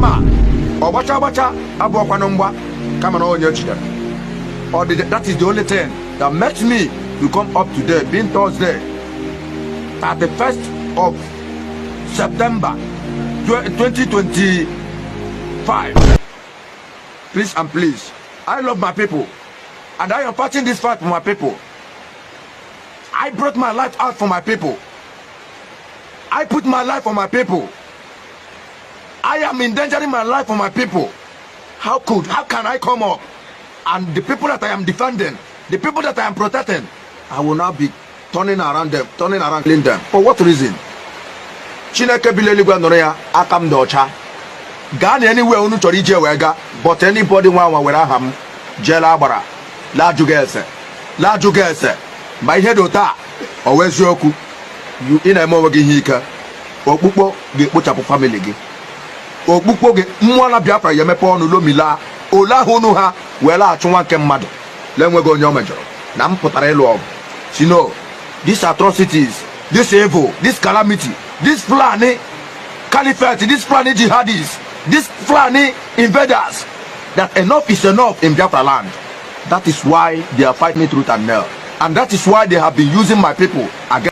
Kama ọgbacha agbacha abụọkwanụ mgba, kama na onye jidere ọ dị. That is the only thing that makes me to come up today, being Thursday, 31st of September 2025. Please and please, I love my people and I am fighting this fight for my people. I brought my life out for my people. I put my life for my people. I am endangering my life for my people. How can I come up and the people that I am defending, the people that I am protecting, I will now be turning around them, turning around, killing them? For what reason? Chineke bi l'eluigwe nụrụ ya, aka m dị ọcha. Gaa na anywhere unu chọrọ ije wee gaa, but anybody nwa nwa were aha m jeela agbara laajụghị ese, laajụghị ese ma ihe dị otu a, ọ wụ eziokwu, ị na-eme onwe gị ihe ike. Okpukpo ga-ekpochapụ family gị. Okpukpo gị, mmụọ na Biafra ya emepe ọnụ lomila ole ahụ unu ha wee laghachụ nwa nke mmadụ na-enweghị onye o mejọrọ. Na m pụtara ịlụ ọgụ si no, these atrocities, this evil, this calamity, this Fulani caliphate, this Fulani jihadists, this Fulani invaders, that enough is enough in Biafra land. That is why they are fighting me tooth and nail, and that is why they have been using my people against